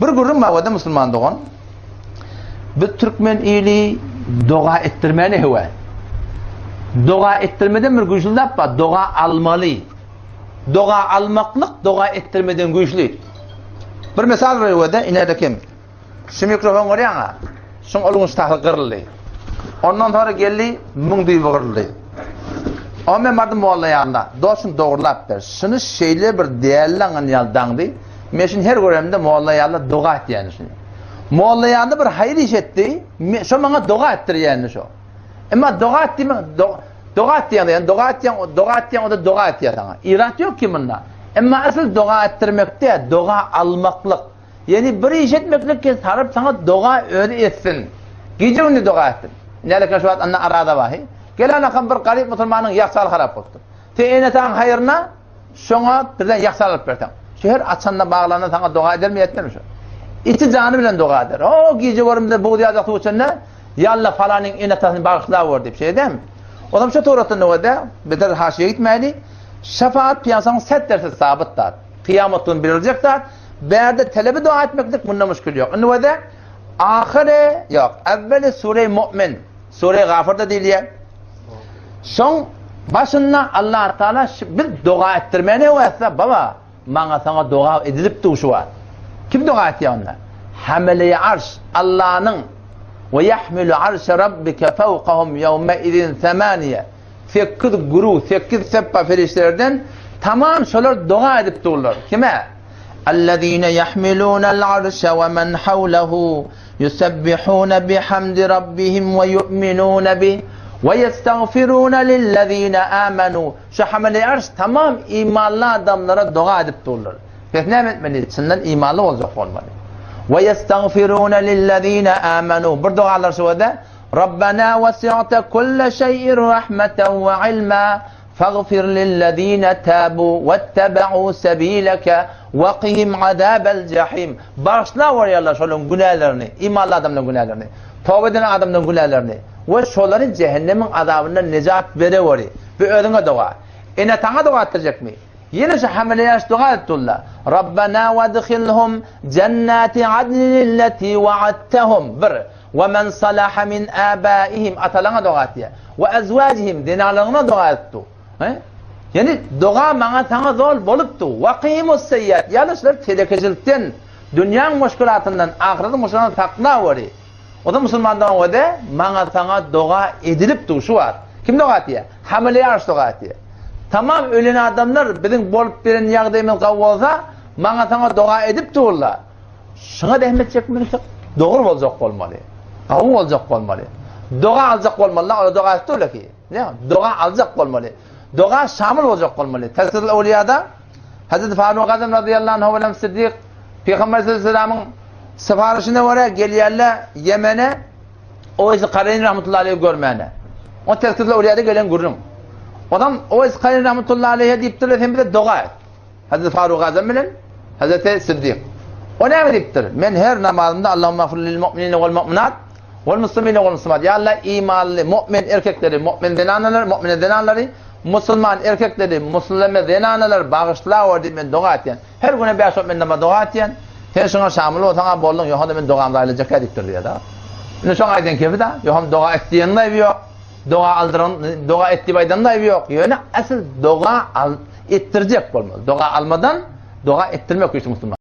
Bir gürrüň bar oda musulman dogan. Biz türkmen ili doga etdirmäne höwes. Doga etdirmeden bir güýçli zat bar, doga almaly. Doga almaklyk doga etdirmeden güýçli. Bir mysal berýär-de, inerde kim? Şu mikrofon görýäň-a? Şuň ol gün ştahy gyryldy. Ondan sonra geldi, müň düýbi gyryldy. O men bardym molla ýanyna. Dost şuny dogrulap ber. Şuny şeýle bir däli aňan ýaly daňdy. Men şuny her göremde molla ýaly doga etýän şuny. Molla ýaly bir haýyr iş etdi. Şo maňa doga etdirýändi şo. Emma doga et diýme, doga et diýende, ýani doga etýän, doga etýän o-da doga etýär saňa. Irat ýok ki munda. Emma asyl doga etdirmekde doga almaklyk. Ýani bir iş etmeklik ki saryp saňa doga özi etsin. Gije gündüz doga etsin. Nälekin şu wagt anna arada bar. Gel anakam bir garyp musulmanyň ýagşy harap bolupdyr. Sen ene-ataň haýryna şoňa birden ýagşy alyp berseň. Şu her açanda baglanda saňa doga edermi etmezmi şu? Içi jany bilen doga eder. O gije görümde buz ýazak suw içende Ýa-Alla falanyň ene-atasyny bagyşlawor diýip şeýdem. Onam şu suratda nöwede beter haşiýe gitmäli. Şefaat pyýasaň set derse sabyt zat. Kyýamat gün beriljek zat. Bärde telebi dua etmeklik munda muşkil ýok. Indi wede ahyry ýok. Äwweli sure Mu'min, sure Gafyrda diýilýär. Şoň başynda Allah Taala biz doga etdirmäne höwesde baba maňa saňa doga edilip dur şu wagt. Kim doga etýär onda? Hamele arş Allanyň we yahmilu arşa rabbike fawqahum yawma izin samaniye. Sekiz güruh, sekiz sepba perişdelerden tamam şolar doga edip durlar. Kime? Ellezine yahmilunel arşe we men hawlehu yusebbihune bihamdi rabbihim we yu'minune bih we yestagfirune lillezine amenu. Şu hamele arş tamam imanly adamlara doga edip durlar. Pes näme etmeli? Çyndan imanly boljak bolmaly. We yestagfirune lillezine amenu. Bir dogalar şu Rabbena wesi'te kulle şeý'in rahmeten we ilma fagfir lillezine tabu wettebe'u sebileke wekihim azabel jahim. Bagyşla bolýarlar şolaryň günälerini, imanly adamlaryň günälerini, toba eden adamlaryň günälerini we şolary jähennemiň azabyndan nejat bereweri. Bu özüňe doga. Ene-ataňa doga etdirjekmi? Ýene şu hamile ýaş doga edip durlar. Rabbena wedhilhum jennati adnilleti wa'adtahum. Bir. We men salaha min abaihim atalaňa doga etýär. We azwajihim zenalaryňa doga edip dur. He? Ýani doga maňa saňa zol bolupdy. Waqimus seýýat. Ýaly şular telekeçilikden, dünýäň muşkulatyndan, ahyretiň muşkulatyndan saklaweri. O da musulman dogan wede maňa saňa doga edilip dur şu wagt. Kim doga etýär? Hamile ýaş doga etýär. Tamam ölen adamlar biziň bolup beren ýagdaýymyz gawy bolsa, maňa saňa doga edip durlar. Şuňa zähmet çekmeli, dogry boljak bolmaly. Gawy boljak bolmaly. Doga aljak bolmaly, ola doga etdi ki. Ne? Doga aljak bolmaly. Doga şamil boljak bolmaly. Tezkirül Awliýada Hazreti Faruk Azam radıyallahu anh bilen Siddik Peygamber sallallahu aleyhi ve sellem'in sifarişine görä gelýärler Ýemene Oweýs Kareýn rahmetullahi aleyhi görmäne. O Tezkirül Awliýada gelen gürrüň. Odam Oweýs Kareýn rahmetullahi aleyhi diýipdirler, sen bize doga et. Hazreti Faruk Azam bilen Hazreti Siddik. O näme diýipdir? Men her namazymda Allahumma gfir lil mu'minine wal mu'minat wal muslimine wal muslimat. Ya Allah imanly mu'min erkekleri, mu'min zenanalary, mu'mine zenanlary, musulman erkekleri, muslime zenanalary bagyşla diýip men doga etýän. Her güne 5 wagt men namaz doga etýän. Sen şoňa şamil bolsaň bolduň, ýoham men dogamda aýlajak diýipdir diýýär. Indi şoň aýdan kefi da, ýoham doga et diýen aýby ýok. Doga aldyran, doga et diýip aýdan aýby ýok. Ýöne asyl doga al etdirjek bolmaly. Doga almadan doga etdirmek üçin musulman.